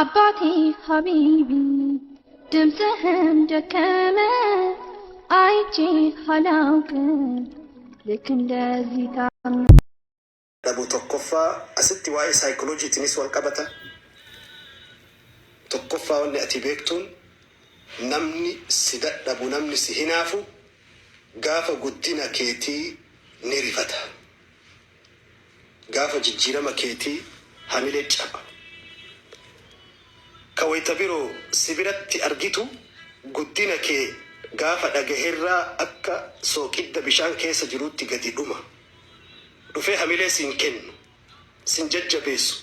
አባቴ ሀቢቢ ድምፅህም ደከመ አይቼ አላውቅም ልክ እንደዚህ ታመ Dhabu tokkoffaa asitti waa'ee saayikolojiitiinis wal qabata. Tokkoffaa wanni ati beektuun namni si dadhabu, namni si hinaafu gaafa guddina keetii ni rifata. Gaafa jijjiirama keetii hamilee caba. Ka wayita biroo si biratti argitu guddina kee gaafa dhagaherraa akka sooqidda bishaan keessa jiruutti gadi dhuma. Dhufee hamilee siin kennu, sin jajjabeessu,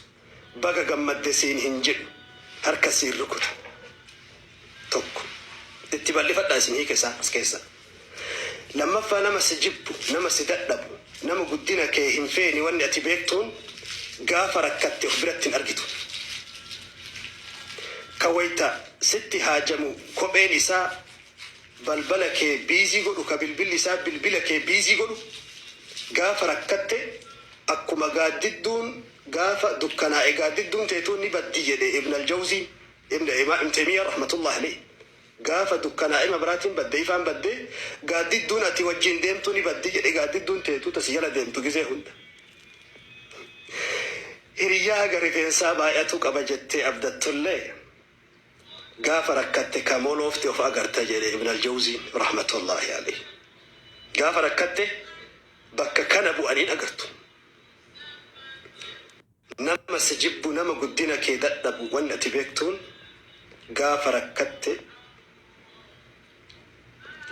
baga gammadde siin hin jedhu, harka siin rukuta. Tokko. Itti bal'ifadhaa isin hiika isaa as keessa. Lammaffaa, nama si jibbu, nama si dadhabu, nama guddina kee hin feene wanni ati beektuun gaafa rakkatte of biratti hin argitu. Ka wayita sitti haajamu kopheen isaa balbala kee busy godhu, ka bilbilli isaa bilbila kee busy godhu, gaafa rakkatte akkuma gaaddidduun gaafa dukkanaa'e gaaddidduun teetuun ni baddi jedhe Ibn al-Jawzii, Ibn Taymiyyah rahmatullahi alayhi. Gaafa dukkanaa'e mabraatiin badde, ifaan badde, gaaddidduun ati wajjin deemtu ni baddi jedhe, gaaddidduun teetuu tasi jala deemtu gizee hunda. Hiriyyaa haga rifeensaa baay'atu qaba jettee abdattullee gaafa rakkatte kamoloofte of agarta jedhe Ibn al-Jawziin rahmatullahi alayhi. Gaafa rakkatte bakka kana bu'aniin agartu. Nama si jibbu, nama guddina kee dadhabu wanni ati beektuun gaafa rakkatte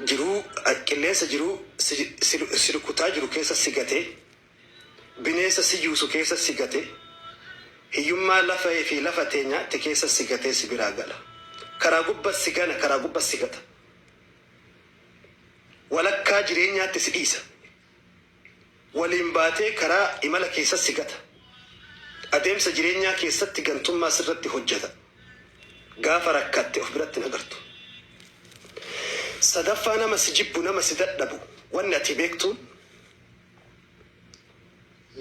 jiruu qilleensa jiruu si rukutaa jiru keessa si gatee, bineensa si juusu keessa si gatee, hiyyummaa lafee fi lafa teenyaatti keessa si gatee si biraa gala. Karaa gubbas si gana, karaa gubbas si gata. Walakkaa jireenyaatti si dhiisa. Waliin baatee karaa imala keessa si gata. Adeemsa jireenyaa keessatti gantummaa sirratti hojjeta. Gaafa rakkatte of biratti hin agartu. Sadaffaa, nama si jibbu, nama si dadhabu wanni ati beektuun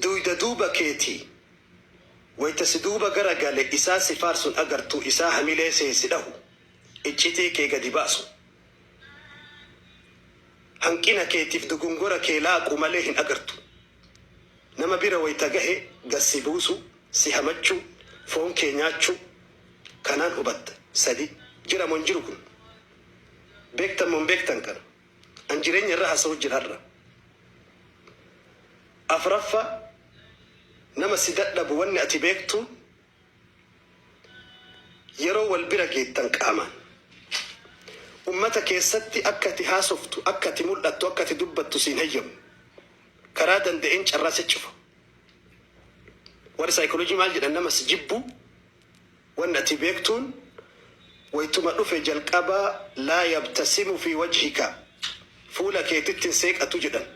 duyda duuba keetii wayita si duuba gara gale isaa si faarsun agartu, isaa hamilee seesi dhahu, iccitii kee gadi baasu, hanqina keetiif dogongora kee laaqu malee hin agartu. Nama bira wayita gahe gassi buusu, si hamachuu, foon kee nyaachuu kanaan hubatta. Sadi jira moo hin jiru kun? Beektan moo hin beektan kana? An jireenya irra haasa'u jira har'a. Afraffaa, nama si dadhabu wanni ati beektu yeroo wal bira geettan qaamaan ummata keessatti akka ati haasoftu, akka ati mul'attu, akka ati dubbattu siin hayyamu. Karaa danda'een carraa si cufa. Warri saayikooloojii maal jedhan? Nama si jibbu wanni ati beektuun waytuma dhufe jalqabaa laa yabtasimu fi wajhika, fuula keetitti hin seeqatu jedhan.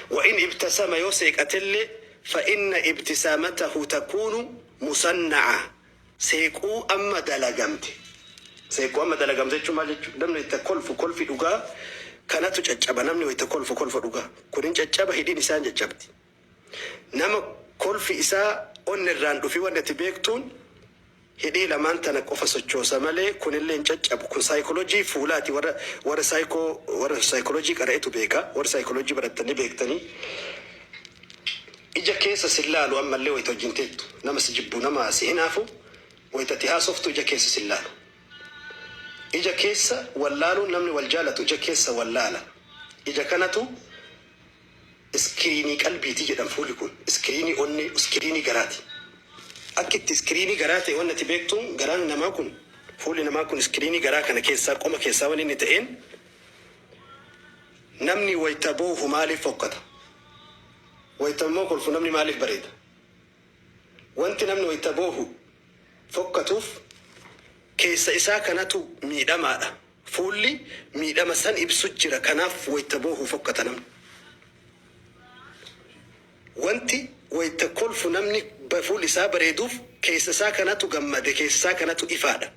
Wa in ibtasama, yoo seeqatellee, fa inna ibtisaamatahu takuunu musanna'a, seequu amma dalagamte. Seequu amma dalagamte jechuun maal jechuudha? Namni wayita kolfu kolfi dhugaa kanatu caccaba. Namni wayita kolfu kolfa dhugaa kun hin caccaba, hidhiin isaa hin caccabdi. Nama kolfi isaa onni irraan dhufi wanni ati beektuun hidhii lamaan tana qofa sochoosa malee kunillee hin caccabu. Kun saayikooloojii fuulaati. Warra saayikooloojii qara'etu beeka. Warra saayikooloojii barattanii beektanii. Ija keessa sin laalu ammallee wayita wajjin teettu. Nama si jibbu, nama si hinaafu wayita ati haasoftu ija keessa sin laalu. Ija keessa wallaaluun, namni wal jaalatu ija keessa wallaala. Ija kanatu iskiriinii qalbiiti jedhan. Fuulli kun iskiriinii onnee, iskiriinii garaati. Akka itti iskiriinii garaa ta'e wanni ati beektuun garaan namaa kun, fuulli namaa kun iskiriinii garaa kana keessaa, qoma keessaa wanni inni ta'een, namni wayita boohu maaliif fokkata? Wayita immoo kolfu namni maaliif bareeda? Wanti namni wayita boohu fokkatuuf keessa isaa kanatu miidhamaadha. Fuulli miidhama san ibsu jira. Kanaaf wayita boohu fokkata namni. Wanti wayita kolfu namni fuulli isaa bareeduuf keessa isaa kanatu gammade, keessa isaa kanatu ifaadha.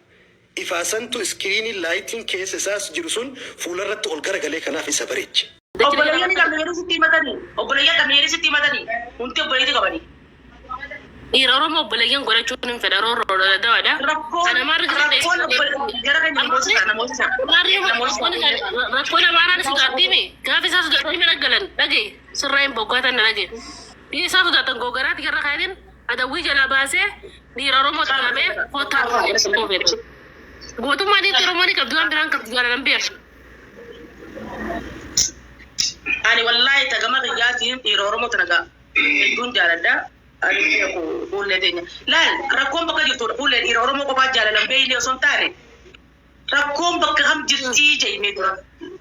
Ifaa santu iskiriinii lightiin keessa isaas jiru sun fuularratti ol garagalee kanaaf isa bareeche. Obboleeyyan qabne jedhee sitti himatanii. Obboleeyyan qabne jedhee sitti himatanii. Hundi obboleetti qabanii. Dhiira Oromoo obboleeyyan godhachuun hin fedha, roorroodha dawaadha. Irra Rakkoon Kana maarri rakkoon jara keenya namoota isaa namoota isaa. Rakkoon amaaraan sodaattiimi. Gaafa isaa sodaatanii mana galan dhagaye sirraa hin boggaatan na dhagaye. Dhiira isaa sodaatan gogaraati garra kaayatiin adawwii jalaa baasee dhiira Oromoo xalamee kottaa. Gootummaa dhiirri Oromoo ni qabdi waan biraan qabdi jaalalan beeku. Ani wallaahi tagama kiyyaatiin dhiira Oromoo tana gaa hedduun jaaladha. Ani beeku fuullee teenya. Laal rakkoon bakka jirtudha fuullee dhiira Oromoo qofaa jaalalan beeyne osoo hin taane rakkoon bakka kam jirtii jedhimee dura.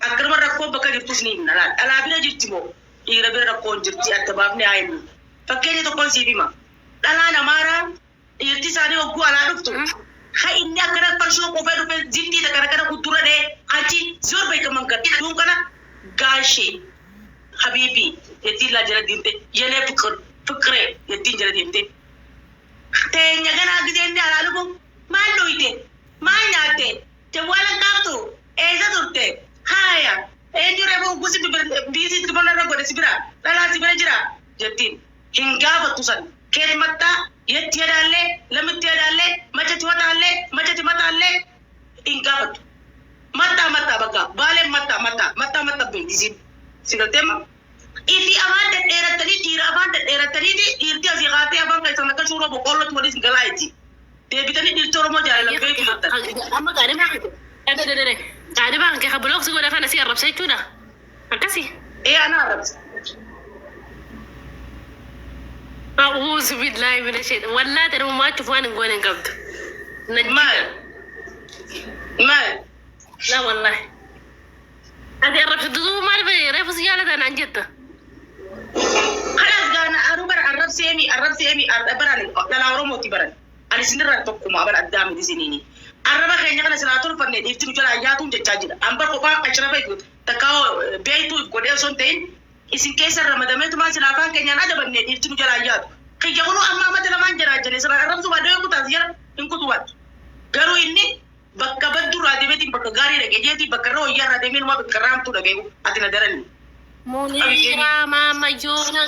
Akkanuma rakkoon bakka jirtus ni himna laal. Dhalaa bira jirti moo dhiira bira rakkoon jirti adda baafnee haa himnu. Fakkeenya tokkoon siif hima. Dhalaan Amaaraa dhiirti isaanii hogguu alaa dhuftu. Ha inni akkana farshoo qofee dhufe zindii takka kana kuddura dhee achi zoor beekaman kan duun kana gaashee habiibi jettiin laa jala deemte yelee fikir fikiree jettiin jala deemte. Teenya ganaa gisee inni alaa dhufu maal dhuyte maal nyaatte jawwaala qaabtu eessa turte haaya eenyu reefu gusi biisii tilfoona irra godhe si bira dhalaa si bira jira jettiin hin gaafattu san keet mattaa yetti yadaallee lamitti yadaallee machatti mataallee machatti mataallee hin gaafattu. Mattaa mattaa bakka baaleen mattaa mattaa mattaa mattaa beektisiin si galteema. Ifi afaan dhedheerattanii dhiira afaan dhedheerattaniiti dhiirti asii kaatee afaan keessan akka suuraa boqqollootti waliin galaayti. Deebitanii dhiirti Oromoo jaalala beektu jettan. Amma qaadhimaa kan kee block si godha kana si arrabsa jechuudha. Akkasi. Ee ana arrabsa. A'uuzu billaahi mina sheexan. Wallaahi ta'e maachuuf waan hin goone hin qabdu. Maal? Maal? Laa wallaahi. Ati arrabsitu maal reefu si jaalata naan jetta. Kanaaf gaana anuu bara arrabseemi arrabseemi baran dhalaa Oromooti baran. Ani isinirraa tokkuma bara addaa miti isiniini. Arraba keenya kana silaa tolfanne dhiirti nu jalaa yaatuun jechaa jira. An bar kophaa ashrafa takkaa beektuu godhee osoo hin ta'in isin keessa ramadameetumaan silaa afaan keenyaan adabanne dhiirti nu jalaa yaatu. Kiyya kunuu amma amata lamaan jiraa jenne silaa arrabsuu baadhee yoo kutaas jala hin kutuwwan. Garuu inni bakka badduurraa deemeetiin bakka gaarii dhaqee jeetii bakka irra wayyaarraa deemee numaa bakka irraa hamtuu dhaqee ati na darani. Muniiraa maammayyoona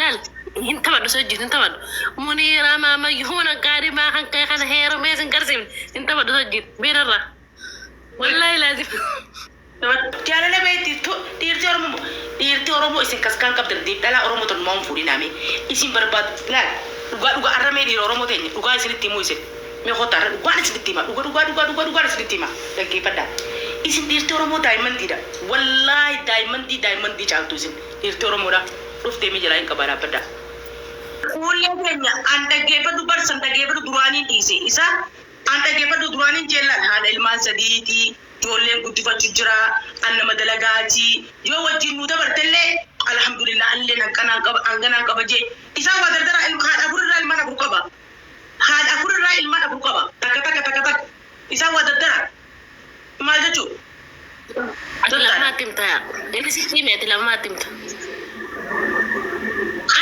laal hin taphadhu si wajjin hin taphadhu. Muniiraa maammayyoona qaadhimaa kan ka'e kana heerumee sin qarsiifne hin taphadhu si wajjin beerarraa. Wallaahi laazim. Jaalala beekti dhiirti Oromoo dhiirti Oromoo isin kaskaan qabdan dhalaa Oromoo tun maal fuudhiname isin barbaadu laal dhugaa dhugaa arramee dhiira Oromoo teenya dhugaa isinitti himuu isin mee kottaa arra dhugaan isinitti hima dhuga dhugaa dhugaa dhugaa dhugaan isinitti hima dhaggeeffadhaa isin dhiirti Oromoo daa'immantiidha wallaahi daa'immantii daa'immantii caaltu isin dhiirti Oromoodha dhuftee mi jalaa hin qabaa dhaabbadhaa. Fuullee keenya an dhaggeeffadhu barsan dhaggeeffadhu duraaniin dhiise isa an dhaggeeffadhu duraaniin jeellaan haadha ilmaan sadiitii ijoolleen guddifachuu jira an nama dalagaatii yoo wajjin nu dabartellee alhamdulillah allee hanqanaan qaba hanganaan qaba jee isaan waa dardara haadha afurirraa ilmaan afur qaba haadha afurirraa ilmaan afur qaba takka takka takka takka isaan waa dardara maal jechuu Ati lammaatti himta. Inni si hime ati lammaatti himta.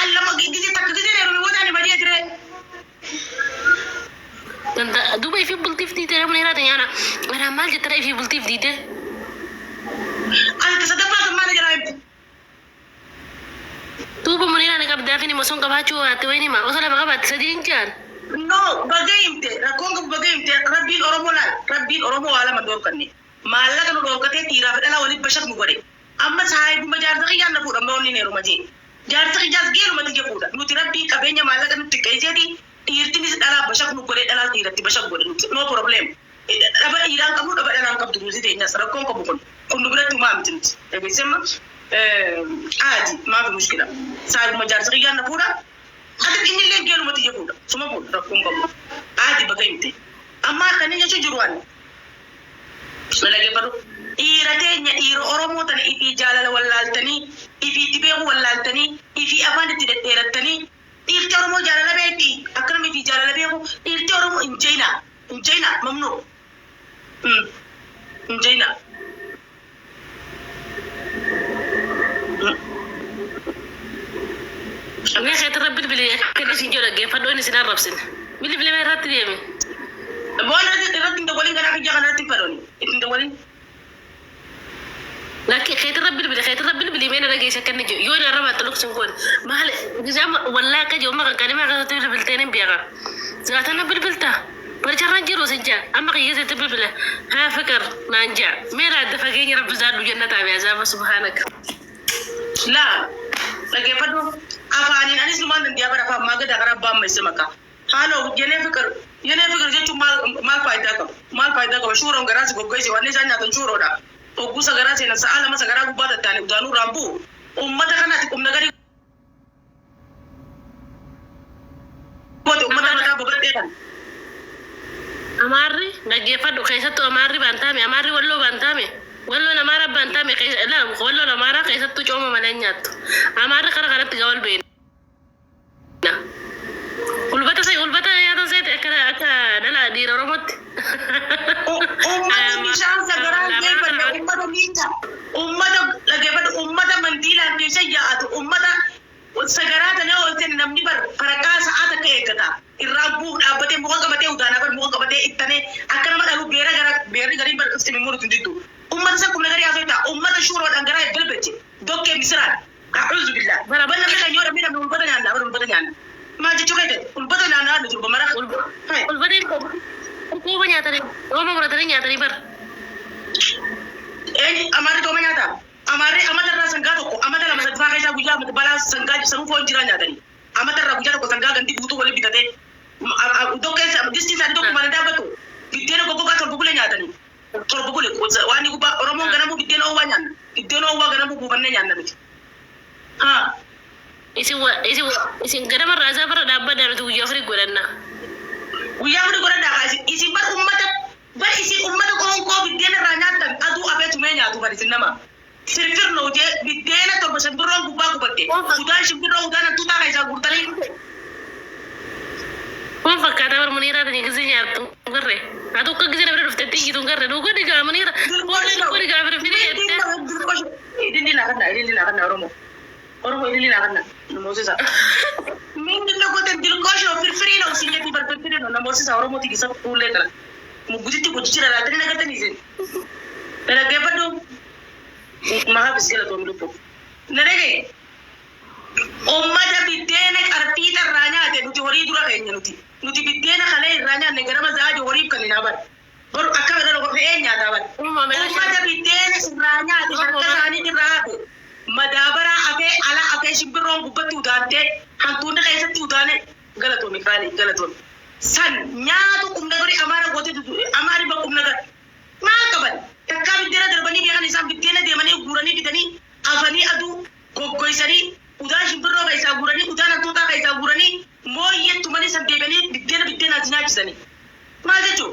An lama gise takka gise dheerume wadaani badii jire. Duuba ifii bultiif diidee namni irraa nyaana. Anaa maal jettara ifii bultiif diidee? Ani sadaffaa sammaana jalaa himte. Duuba muniiraan qabdaa fi osoo qabaachuu baatte wayin hima. Osoo lama qabaatte sadii hin jaan. No, baga himte rakkoon qabu baga himte rabbiin Oromoo laal rabbiin Oromoo waa lama dhoorkanne maallaqa nu dhoorkatee dhiiraa fi dhalaa waliif bashaq nu godhe amma saayibuma jaarsa kiyyaan na fuudha amma onni heeruma jee jaarsa kiyyaas geeluma tiyya fuudha nuti rabbiin qabeenya maallaqa nutti qeeseeti dhiirtinis dhalaa bashaq nu godhe dhalaa dhiiratti bashaq godhe nuti no problem dhaba dhiiraan qabnu dhaba dhalaan qabdu nuti teenyas rakkoon qabu kun kun nu biratti humaa miti nuti dhageessemma aadi maafi mushkila saayibuma jaarsa kiyyaan na fuudha ati innillee geeluma tiyya fuudha suma fuudha rakkoon qabu aadi baga himte amma kanneen jechuun jiru ani dhaggeeffadhu dhiira teenya dhiira Oromoo tana ifii jaalala wallaaltanii ifii itti beeku wallaaltanii ifii afaan itti dhedheerattanii dhiirti Oromoo jaalala beekti akkanuma ifii jaalala beeku dhiirti Oromoo hin jeyna hin jeyna mamnuu hin jeyna. Mee keetirra bilbili akka inni isin jedhu dhaggeeffadhu inni isin arrabsine. Bilbili mee irratti deemi. Waan irratti hin dawwalin kanaa kiyya kana irratti hin fedhoni itti hin dawwalin. Lakki keetirra bilbili keetirra bilbili mee na dhageesse akka inni jedhu yoo na arrabaatte luksin kun maal gizaa wallaa akka jiru amma kan qaadhimaa keessatti bilbilteen hin beeka. Zaatana bilbilta. Barcarraan jiru sin jaa amma kiyya sitti bilbila haa fikir naan jaa meera adda fageenya rabbi zaadhu jannataa fi azaaba subhaanaka. Laa dhaggeeffadhu afaaniin anis numaan dandiyaa bara afaan maa gadaa karaa abbaan meesse maqaa. Haaloo yenee fikir yenee fikir jechuun maal maal faayidaa qaba? Maal faayidaa qaba? Shuuroon garaa si goggoise wanni isaan nyaatan shuuroodha. Hogguu sagaraa seenan sa'a lama sagaraa gubbaa tattaanii udaanuu irraan bu'u. Uummata kanaati qubna gadi goote uummata mataa boqottee kana. Amaarri dhaggeeffadhu keessattuu amaarri baantaame amaarri walloo baantaame walloon amaara baantaame walloon amaaraa keessattuu cooma malee hin nyaattu. Amaarri kara kanatti gawal beena. Ulbata sai ulbata nyaatan seete akka akka dhala dhiira Oromootti. Uummata bishaan sagaraan geeffanne uummata miidha. Uummata dhaggeeffadhu uummata mandiilaan keessa yaa'atu uummata sagaraa tana oolte namni bar faraqaa sa'aa takka eeggata. Irraa bu'u dhaabbatee muka qabatee udaanaa bar muka qabatee ittanee akka nama dhalu beera gara beerri gariin bar itti mimmurutu hin diddu. Uummata san kumna garii haasoo ta'a. Uummata shuuroodhaan garaa galbeche dokkee misiraan. A'uuzu billah. Bara Ban namni kan yoo dhabne namni ulbata nyaanna bar ulbata nyaanna. Maal jechuu keete ulbata nyaanna nuti ulba mara. Ulbata quuba nyaatanii cooma muratanii nyaatanii bara. Eenyu amaarri tooma nyaata? Amaarri amata irraa sangaa tokko amata lama sadfaa keessaa guyyaa balaa sangaa sanuu foon jiraa nyaatanii. Amata irraa guyyaa tokko sangaa gandi guutuu waliin bitatee dokkee distii isaanii tokko malee dhaabbatu biddeena goggogaa torba bule nyaatanii. Torba bule waan gubbaa Oromoon ganamuu biddeena oowwaa nyaanna. Biddeena oowwaa ganamuu buufannee nyaanna miti. Haa. Isin isin isin ganamarraa isaa bara dhaabbadhaa nuti guyyaa afurii godhanna. Guyyaa afurii godhadhaa kaa isin isin bar ummata bar isin ummata qoonqoo biddeena irraa nyaattan aduu afee tumee nyaatu bar isin nama. Firfir noo jee biddeena torba shimbirroon gubbaa gubatte. Udaan shimbirroo udaan hantuutaa keessaa guurtanii. Kun fakkaataa bar muniiraa tani gisee nyaattu hin garre. Ati akka gisee na bira dhuftetti iyyitu hin garre. Dhugaa dhigaa muniira. Dhugaa dhigaa firfirii jettee. Idilli naa kanna idilli naa kanna Oromoo. Oromoo idilli naa kanna namoosisa. Mindin ነው ጎተን ድርቆሽ ነው ፍርፍሪ ነው ሲኘቲ በር ፍርፍሪ ነው namoosisa Oromoo tigisa fuullee kana. Mugutitti gujichira laatanii nagartanii isin. Dhaggeeffadhu. Mahaafis galatoom lubbu. Na dhagaye. Uummata biddeena qarxiixa irraa nyaate nuti horii dura keenya nuti. Nuti biddeena kalee irraa nyaanne garama za'aa horiif kan hin bara. Boru akka fedhan fe'ee nyaataa bara. Uummata biddeena irraa nyaate harka isaanii irraa hafe. Madaabaraa hafee ala hafee shimbirroon gubbatti utaaltee hantuunni keessatti utaane galatoomi qaalii galatoomi. San nyaatu qubna gari amaara goote amaari ba qubna gari. Maal qaban? Takkaa biddeena darbanii beekan isaan biddeena deemanii guuranii fidanii afanii aduu goggoysanii udaan shimbirroo keessaa guuranii udaan hantuutaa keessaa guuranii mooyyee tumanii san deebi'anii biddeena biddeenaati nyaachisanii. Maal jechuun?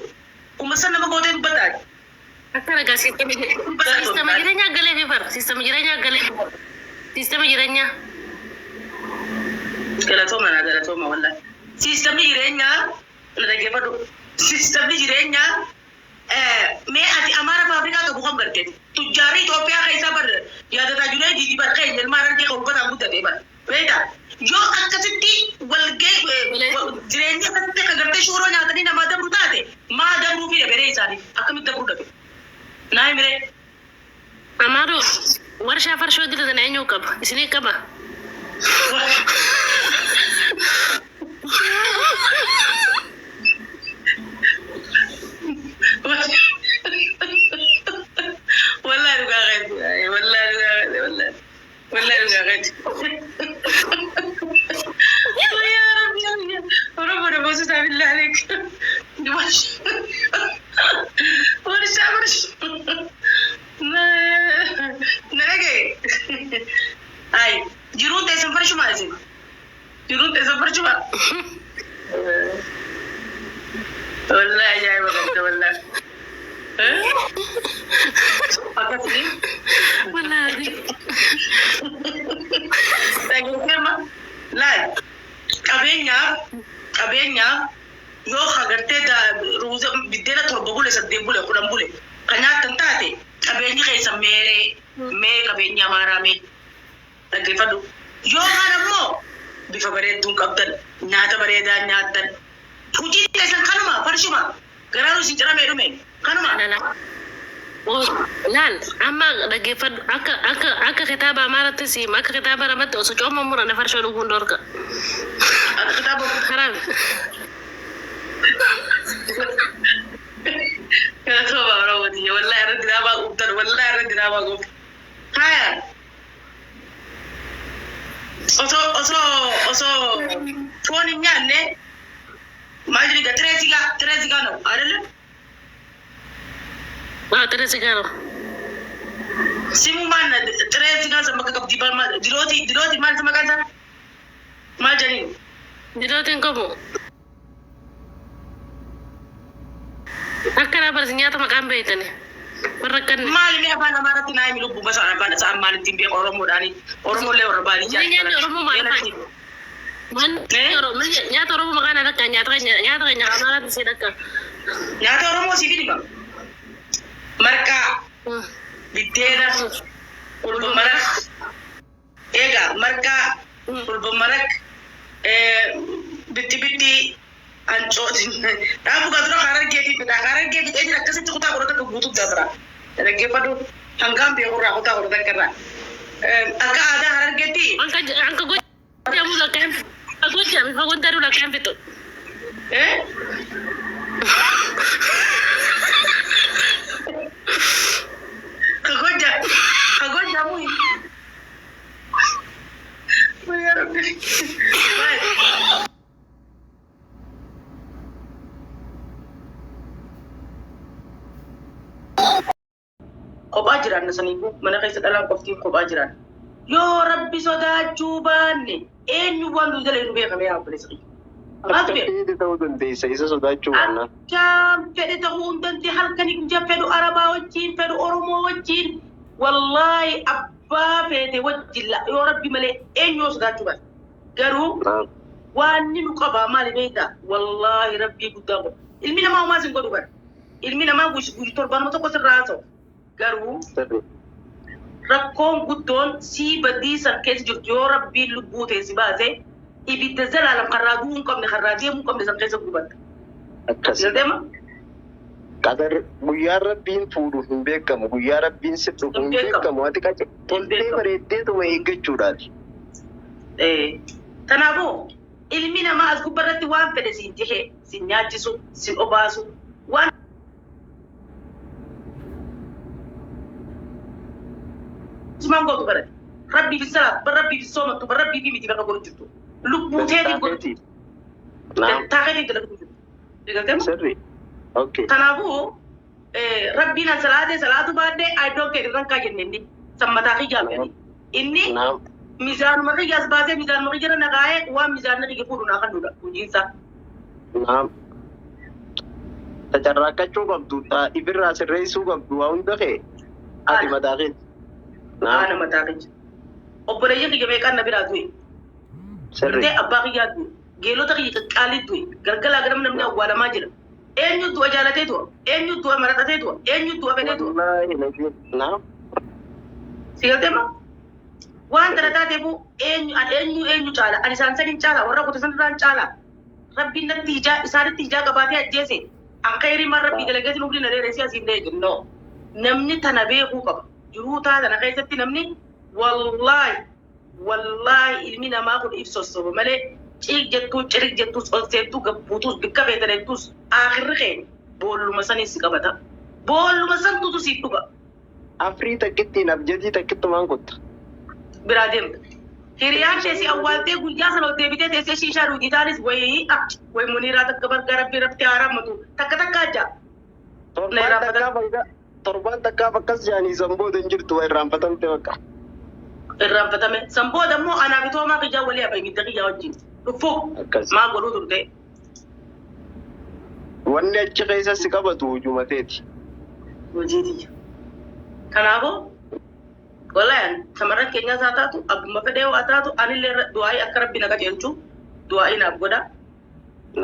Uummata san nama gootee dubbataa. Akka nagaa siistama jireenyaa galee fi bara siistama jireenyaa galee fi bara siistama jireenyaa. Galatooma naa galatooma wallahi. Siistamni jireenyaa na dhaggeeffadhu. Siistamni jireenyaa mee ati amaara faafrikaa qabu kam garte? Tujjaarri Itoophiyaa keessaa bar yaadataa jiru diidii bar keenya ilma harargee kan uffataan guddate bar. Beektaa? Yoo akkasitti walgee jireenya akkasitti akka gartee shuuroo nyaatanii namaa dabru taate maa dabruu fi dhabe isaaniif akkamitti dabruu dhabe? Naa himiree. Amaaruu warshaa farshoo dila eenyu qaba? Isinii qaba? Wallahi dhugaa keeti. Wallahi dhugaa keeti. Wallahi. Wallahi dhugaa keeti. Ya Rabbi ya Oromoo namoota billah aleek. Warshaa warshaa. Na dhagaye. Ay jiruun teessan farshumaa isin. Jiruun teessan farshumaa. Wallahi ajaa'iba qabda wallahi. Akkasii. Wallaahi. Dhageessema laal qabeenyaaf qabeenyaaf yoo agartee ruuza biddeena torba bule saddeet bule kudhan bule kan nyaattan taate qabeenyi keessa meeree mee qabeenyi amaaraa mee dhaggeeffadhu. Yoo kaan ammoo bifa bareedduun qabdan nyaata bareedaa nyaattan hojii keessan kanuma farshuma garaan isin ciramee dhume kanuma. Laal amma dhaggeeffadhu akka akka akka kitaaba amaaratti siima akka kitaaba ramatti osoo cooma murane farshoo dhuguun dhorka. Akka kitaaba Haraami. Galatooma Oromooti. Wallahi irra diraamaa quubtan. Wallahi irra diraamaa quubtan. Haya. Osoo foon hin nyaanne maal jedhi ጥሬ ስጋ፣ ጥሬ ስጋ ነው አይደለም? አዎ ጥሬ ስጋ ነው። ስሙ ማን? ጥሬ ስጋ ሰመከ qabdi dirooti dirooti maal maqaan isaa maal jedhani? Dilootiin qabu. Akka naa barsi nyaata maqaan beektani. Warra akkanni. Maali mee afaan Amaaraatti naa himi lubbuu basaan afaan isaan maalittiin beeku Oromoodhaani Oromollee warra baadiyyaa. Ni nyaanni Oromoo maal fa'i? Nyaata Oromoo maqaan akka nyaata keenya Amaaraatti ishee dhakka. Nyaata Oromoo siif hima. Marqaa, biddeena, qulba marak. Egaa marqaa, qulba marak, bitti bitti ancooti. Dhaabu gaa dura harargeetii fida. Harargee fixee jira akkasitti kutaa 11 guutuuf dabra. Dhaggeeffadhu hangaan beekurraa kutaa 11 irraa. Akka aadaa harargeetti. Anka gojaamuu lakkaan gojaam ifa gondaruu lakkaan fixu. Eh? Kagoja, kagoja mui. Ya Rabbi. Baik. Kophaa jiraanna saniifuu mana keessa dhalaan qoftiin kophaa jiraanna. Yoo Rabbi sodaachuu baanne eenyu waan nu jala nu beekame yaa obboleessa kiyya. Maaltu Akka beeka? fedhe ta'uu dandeessa isa sodaachuu baannaan. Akkam fedhe ta'uu hin dandeenye halkanii guyyaa fedhu Arabaa wajjin fedhu Oromoo wajjin wallaahi abbaa feete wajjin yoo Rabbi malee eenyu yoo sodaachuu baate. Garuu waan nu qabaa maali beektaa? Wallaahi Rabbii guddaa godha. Ilmi namaa homaa sin godhu bara. Ilmi namaa guyyu torbaanuma tokko sirraa haasa'u. Garuu rakkoon guddoon sii badii san keessa jirtu yoo Rabbiin lubbuu ta'e si baase ibidda zalaalam karraa du'uu hin qabne karraa deemuu hin qabne san keessa gubatta. Akkas. Deema? Qadar guyyaan Rabbiin fuudhu hin beekamu. Guyyaa Rabbiin si dhufu hin Hin beekamu. beekamu. Ati qace toltee beekamu. bareeddeetuma eeggachuudhaati. Kanaafuu ilmi namaa as gubbarratti waan fedhe siin jehee sin nyaachisu sin obaasu waan sumaan gootu barate. Rabbii fi salaatu bar Rabbii fi soomattu bar Rabbii fi miti bakka godhu jirtu. Lubbuu teetiin godhu Dantaa Naam. dantaa keetiin dalagu jirtu. Eegaltee Sirri. Okay. Kanaafuu Rabbiin an salaatee salaatu baadhee I don't care irraan kaa jenne inni sammataa kiyyaa fedhi. Inni Naam. mizaanuma kiyyaas baasee mizaanuma kiyya na kaa'ee waan mizaanni kiyya fuudhu naa kennuudha hojiinsaa. Naam. Tacarraaqqachuu qabdu, ifirraa sirreessuu qabdu waa hunda kee ati Ana. mataa keeti. Naam. Ana mataa kiyya. Obboleeyyan kiyya meeqaan na biraa du'e. Sirri. Gartee abbaa kiyyaa du'e. Geelota kiyya qaqqaalii du'e. Galgalaa ganama namni awwaalamaa jira. Eenyu du'a jaalatee du'a? Eenyu du'a maraxatee du'a? Eenyu du'a fedhee du'a? Wallaahi nabi. Naam. Si galtee ma? Waan tana taateefu eenyu an eenyu eenyu caala? Ani isaan saniin caala warra kutu sanirraan caala. Rabbiin natti hijaa isaanitti hijaa qabaatee ajjeese. An khayrii maan Rabbii dalageetiin umrii na dheeressi asiin dheege. No. Namni tana beekuu qaba. Jiruu taa tana keessatti namni wallaahi wallaahi ilmi namaa kun if sossoba malee ciig jettuu cirig jettuus ol seentuu gabbuutuus bikka feetanettuus aakhirri keenya boolluma saniin si qabata. Boolluma santuutu siif dhuga. Afrii takkittiin abjadii takkittumaan kutta. Biraa deemta. Hiriyaan teessee awwaaltee guyyaa sana ol deebitee teessee shiishaa dhuugii taanis wayii ah wayi muniiraa takka bargaa Rabbii rabbi haa rahmatu takka takka ajja. Torbaan takkaaf hanga torbaan takkaaf akkas jaanii san booda hin jirtu waa irraanfatamte bakka. Irraanfatame. San booda immoo anaa fi toomaa kiyyaa walii hafa ibidda kiyyaa wajjin. Dhuffuu Akkas. maal godhuu turte? Wanni achi keessa si qabatu hujumateeti. Hojiitiyya. Kanaafuu wallahi shamarran keenyaas haa taatu abbuma fedhee haa taatu anillee du'aa'ii akka Rabbi na qajeelchu du'aa'ii naaf godha.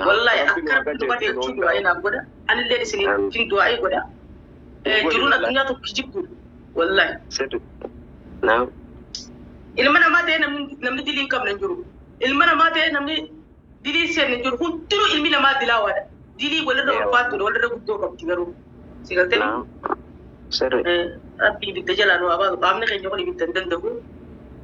Wallahi akka Rabbi nu qajeelchu du'aa'ii naaf godha. Anillee isiniif du'aa'ii godha. Jiruun addunyaa tokko kijibduudha. Wallahi. Sirri. Naam. Ilma namaa ta'ee namni dilii hin qabne hin jiru. Ilma namaa ta'ee namni dilii seenne hin jiru. Hundinuu ilmi namaa dilaawaadha. Dilii walirra ulfaattuudha walirra guddoo qabdi garuu. Si galtee? Naam. Sirri. Rabbi ibidda jalaa nu haa baasu. Qaamni keenya kun ibidda hin danda'u.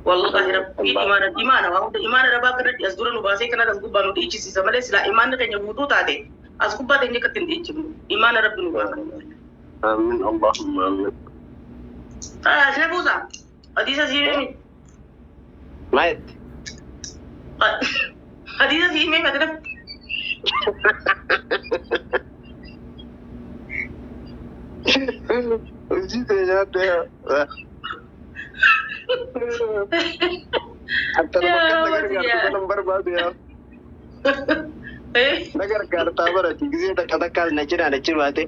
Wallahi Rabbiin imaana imaana waa hunda imaana rabaa kanatti as dura nu baasee kana as gubbaa nu dhiichisiisa malee silaa imaanni keenya guutuu taate As gubbaa teenya akkatti hin dhiichifnu. Imaana Rabbi nu baafna. Amiin, Allahumma amiin. Xalaas na buusa. Hadiisa sii himi. Maa jette? Hadiisa sii himee mati nafti. Hojii tee nyaadde. Hatta nama kan na gargaartu kana hin barbaadu yaa. Na gargaartaa barati gisee takka takkaas na cinaa na cimaate.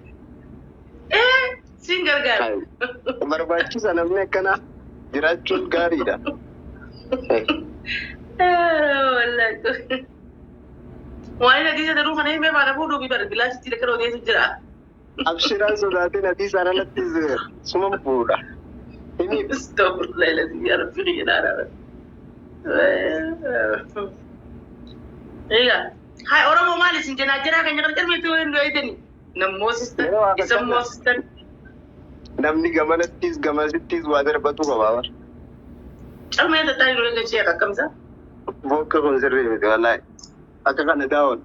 Siin gargaara. Barbaachisa namni akkanaa jiraachuun gaariidha. Waan hadiisa daruu kana himee faana fuudhuu fi bara bilaashitti dhaqee odeessu jira. Abshiraan sodaatiin hadiisaan alattis suma fuudha. Himiif. Astagfirullah lazim ya Rabbi jedhaa. Egaa hai Oromoo maal isin jenaa jiraa kan jedhan calmeetti waan nu eegani. Nam moosistan Yeroo akka isan kana moosistan. Namni gamanattis gamasittis waa darbatu qaba bara. Calmee tattaanii nu eegan sheekh akkamisa. Bokka kun sirrii miti wallaahi. Akka kana daawwan.